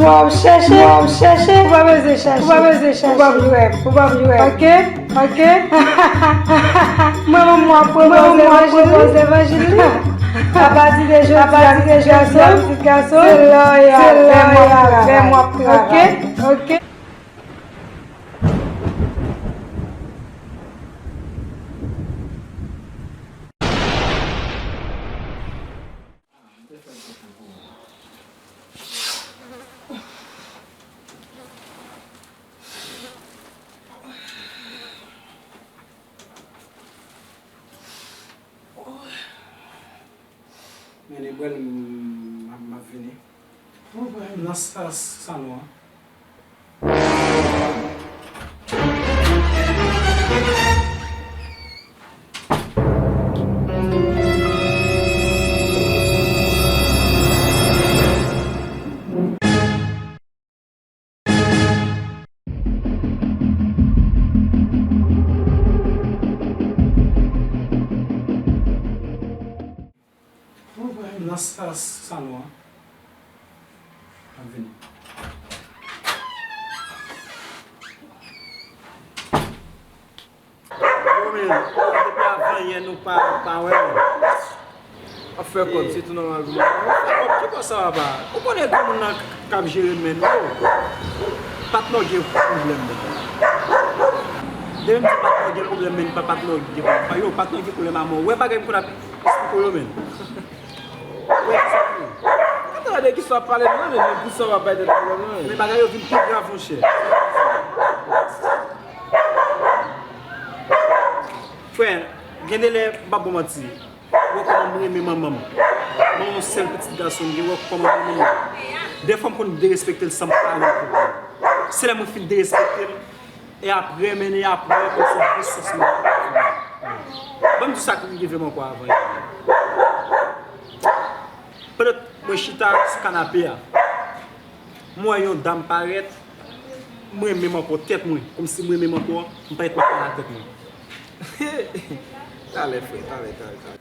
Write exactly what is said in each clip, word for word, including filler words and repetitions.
W ap chèche, w ap chèche, ou pa bezwen chèche, ou pa bezwen chèche, ou p ap jwenn, ou p ap jwenn. Ok, ok. Mwen menm m ap pran pòz levanjil li. Apati de jodi a, pitit gason, pitit gason, se lòyal, se lòyal, lè m w ap travay. Ok, ok. Men de bwèl m ap, m ap vini. Ou wè m nan sa, salon an. Ou wè m nan sa, salon an. M ap vini. Yo, men, depi avan yè nou pa, pa wè, men. Ap fè kòb, se tou nòmal pou mwen. Ap fè kòb, ki bò sa, papa? Ou konnen granmoun nan k ap jere, men, yo. Patnè w gen pwoblèm, men. Depi m di patnè w gen pwoblèm, men, pa patnè w gen pwoblèm. Yo, patnè w gen pwoblèm a mò. Ou wè bagay m konn ap eksplike w yo, men. Ou wè ki sa pou ou. Gade de ki sa w ap pale, non, men, men pou sa w ap bay tèt pwoblèm, non, men. Men bagay yo vin pi grav, monchè. Frè, gen de lè, m p ap ba w manti. Ou wè kòman m renmen manman m. Manman m, sèl pitit gason m gen, ou wè kòman m renmen l. Dèfwa m konn derespekte l san m pa rann kont mwen. Se lè mwen fin derespekte l, e apre, men, e apre, kòmsi de sans mwen. Ban m di sa ki rive m ankò avan yè. Pandan mwen chita sou kanape a, m wè yon dam parèt, m renmen m ankò tèt mwen, kòmsi m renmen m ankò, m parèt m ap pale a tèt mwen. Talè, frè, talè, talè, talè.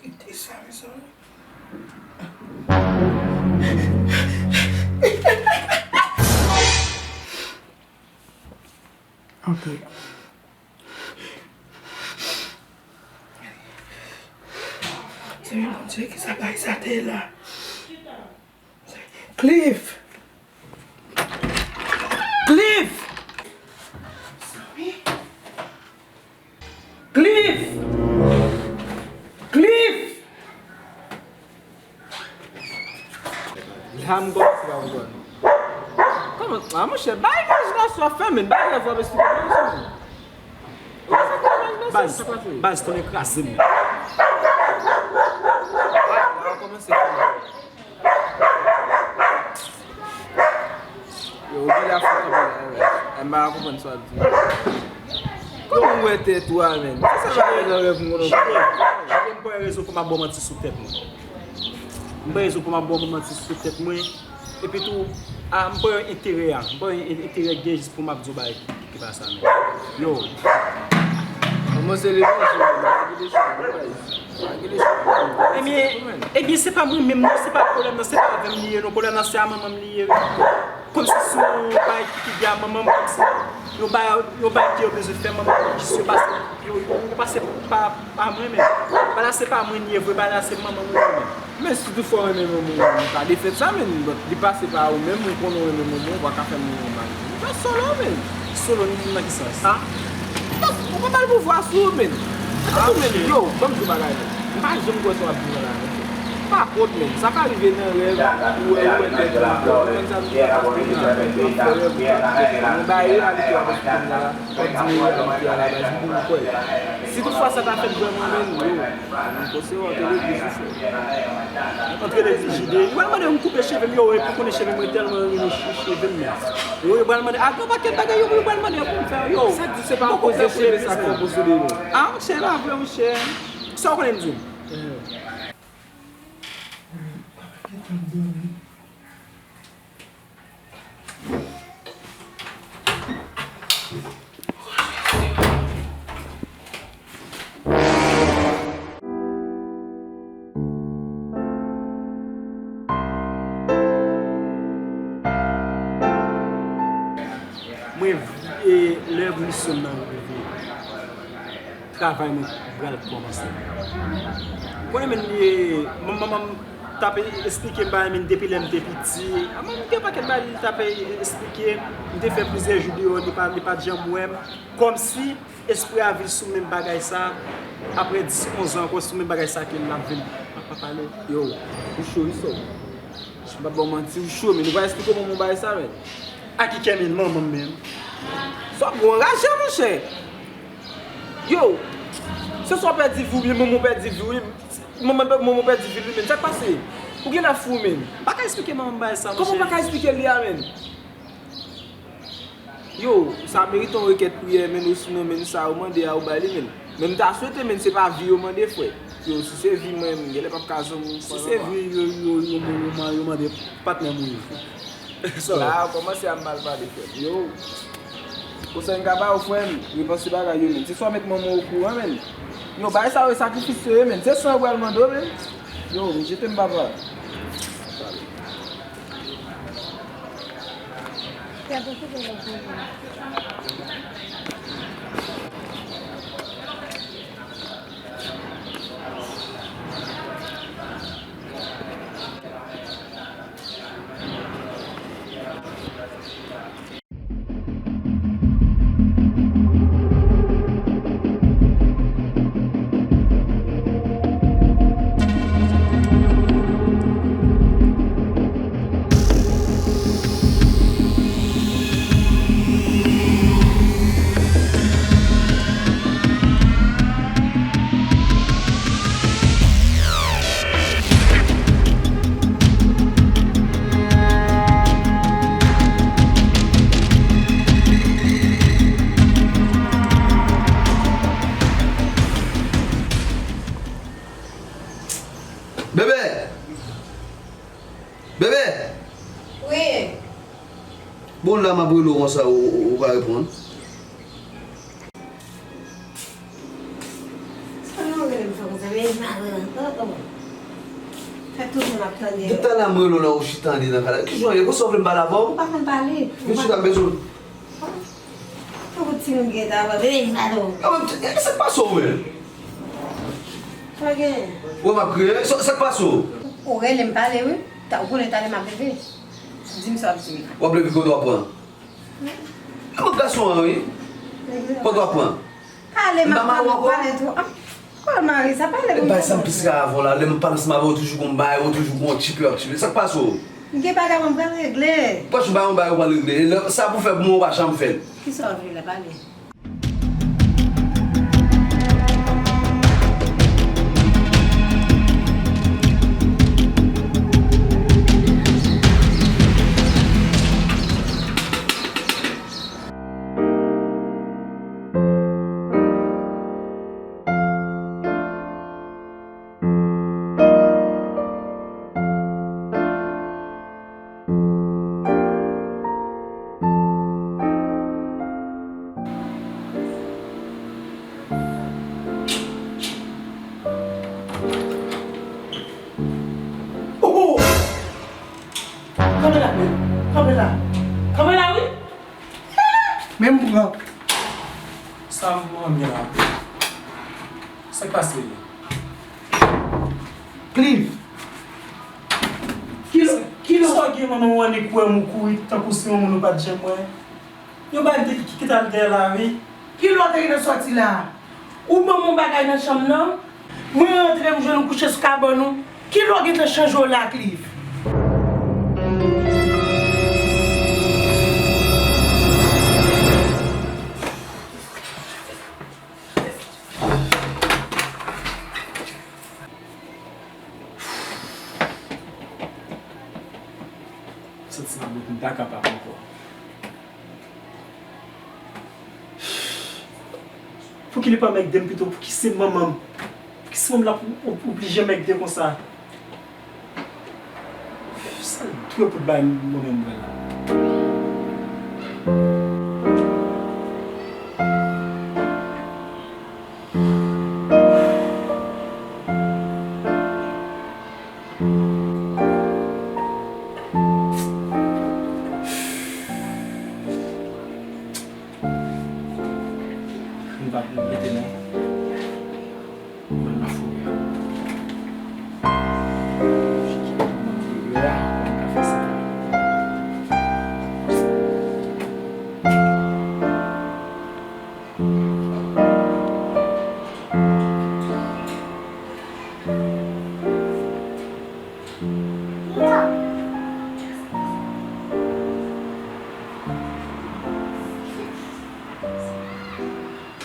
Kite sa, mezanmi. Ok. Seyè Bondye, ki sa bagay sa te la? Cliff! Cliff! Cliff! Cliff! La m kòmanse pa konprann. Kòman? A, monchè, bay imajinasyon ap fè, men, bay rèv w ap esplike mwen, monchè. Baz, baz, tonnè kraze m. Yo, ou genlè ap fè kanpe la, wi. M pa konprann sa w ap di. Kòman w wè tèt ou a, menn? Se sa m ap wè nan rèv mwen, non. Jide, jide, m pa gen rezon pou m ap ba w manti sou tèt mwen. M pa gen rezon pou m ap ba w manti sou tèt mwen. Epi tou, a, m pa wè enterè a. M pa wè en-, enterè gen jis pou m ap di w bagay ki, ki pa sa, menn. Yo. Kòman se levanjil, menn? Pa gen de chwa, non, guys. Ebyen, ebyen, se pa mwen menm non, se pa pwoblèm nan, se pa avè m li ye non, pwoblèm nan se a manman m li ye wi. Kòmsi se yon bagay ki figi a manman m, kòmsi yon bagay, yon bagay ke yo bezwen fè manman m, jis yo pase, yo, yo, yo pase pa, pa mwen menm. Bagay la se pa mwen li ye vre, bagay la se manman m li ye menm. Men si toutfwa w renmen manman w, ou ka defèt sa menm, but li pase pa ou menm, ou konnen w renmen manman w, ou pa ka fè manman w mal. Ou fè solo menm. Solo nan ki sans? A? Ou pa ba l pouvwa sou ou, menn. Yo, ban m di w bagay, menn. M pa janm kwè sa w ap di la, menn. Pa kont, menn. Sa ka rive nan rèv, ou wè, ou wè nèg yo, ou konn sa m di, w ap fè rèv, ou ap fè rèv, ou ap fè rèv, ou ap fè rèv, w ap di reyalite a la baz, m di w kwè. Si toutfwa sa ta fèt vrèman, menn, yo, m panse w antre legliz ou, frè. Antre legliz, jide. Li pral mande m koupe cheve m, yo, epi w konnen cheve mwen tèlman renmen cheve m nan. Yo, yo pral mande, a, gen yon pakèt bagay yo, yo pral mande pou m fè, yo. Sa k di se pa koze cheve sa k fè w posede yo? A, monchè, e pa vre, monchè. Sa w konnen m di w? Mwen, e, lè misyon nan rive, travay mwen pral kòmanse. Konnen men, e, manman m t ap esplike m bagay men depi lè m te piti. Manman m gen pakèt bagay li t ap esplike m. M te fè plizyè jou deyò, li pa, li pa t janm wè m. Kòmsi espri a vin sou menm bagay sa. Apre dis, onz an ankò, sou menm bagay sa ke l ap vin pa, pa pale. Yo, ou cho wi, sè. M p ap ba w manti, ou cho, men nou pa esplike w manman w bagay sa, men. A ki kè men manman m menm? Sa w gwo anraje, monchè. Yo, se swa w pèdi vi w, oubyen manman w pèdi vi w, wi. Manman, manman w pèdi vi l, wi, men. Sa k pase? Ou gen la fou, men. M pa ka esplike manman m bagay sa, monchè. Kòman w pa ka esplike l li a, men? Yo, sa merite yon rekèt priyè, men, osinon, men, sa ou mande a, ou bay li, men. Men m ta swete, men, se pa vi yo mande, frè. Yo, si se vi mwen, m genlè p ap ka zanmi. Si se vi yo, yo, yo, yo, yo, yo mande, patnè m ou ye. Sa. La, ou kòmanse ap mal pale, frè. Yo, konsèy m ka ba ou, frè m, repanse bagay yo, men. Se swa w met manman w okouran, men. Yo, bagay sa yo, e sakrifis yo ye, men. Se san ou pral mande w, men. Yo, m jete m, papa. Bebe! Bebe! Wi. Bon, la m ap rele w konsa, ou, ou, ou pa reponn. Sa nou rele m fè konsa, men m pa wè ankò. Fè tout moun ap tande. Depi talè a m rele w la, ou chita andedan kay la. Kijan w ye? Konsa w vle m pale avè w? Ou pa konn pale. Vin chita, m bezwen w. Tankou timoun ki rete avè w, men m pale w. Sa k pase w menm? Sa gen? Ou wè m ap kriye? Sa, sa k pase w? Ou rele m pale wi. Ou konnen talè m ap leve. Di m sa w ap di m la. W ap leve kote w ap pran? Nan gason an wi. Kote w ap pran? Pale, m ap pale, pale tou. Kòl mari sa, pale pou m. Bay sa m plis ka avè w la, lè m pale ansanm avè w, ou toujou gon bay, ou toujou gon tchipe, tchipe. Sa k pase w? M gen bagay mwen pral regle. Pòch bay yon bay ou pral regle. E lè sa pou fè pou mwen, ou pa janm fè l. Kisa w vle la, pale? Oh! Kanpe la, men. Kanpe la. Kanpe la, wi. Men m pran. Sa m gen la. Sa k pase? Cliff. Kilo, kilo. Sa w gen manman w annik wè m ou kouri tankou se yon moun ou pa t janm wè. Yon bagay ki, ki, ki t al dèyè la, wi. Kilè w te gentan sòti la? Ou ban m yon bagay nan chanm nan? Mwen rantre, m jwenn ou kouche sou kabann ou. Kilè w gentan chanje w la, Cliff? Santi m ap bout, m pa kapab ankò. Pouki li pa mègde m pito? Pouki se manman m? Pouki se manman m l ap ob-, oblije mègde konsa? Sa l dwe pou l bay mwen menm mwen la. Mete nan, mwen nan fouri a. Chèche kòman m te ye a, pou m ka fè sa.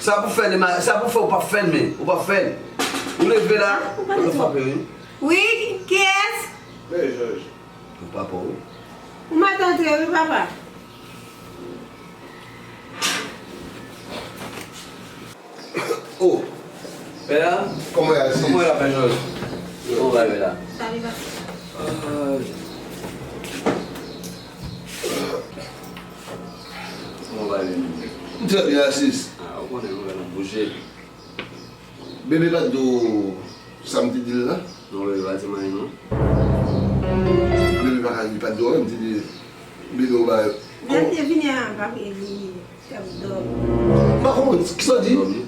Sa pou fè, li ma-, sa pou fè, ou p ap fè l, men, ou p ap fè l. Ou leve la, ou pa frape, wi. Wi, kiyès? Men Jòj. Ou papa, wi. Ou mèt antre, wi, papa. Oh. Pè a? Kòman y a, Sis? Kòman y a, Pè Jòj? Kòman w va, Pè a? Salut, papa. Ah. Kòman w va, Pè? M trè byen, Sis. Ah, ou konnen nou la n ap bouje. Bebe pa t di w sa m te di l la? Non, bebe pa di m anyen, non. Bebe pa ka di pa t di w anyen, m te di bebe yon bagay. Lè m te vini a, m pa vle li. T ap dòmi. M pa konprann, kisa w di? Dòmi?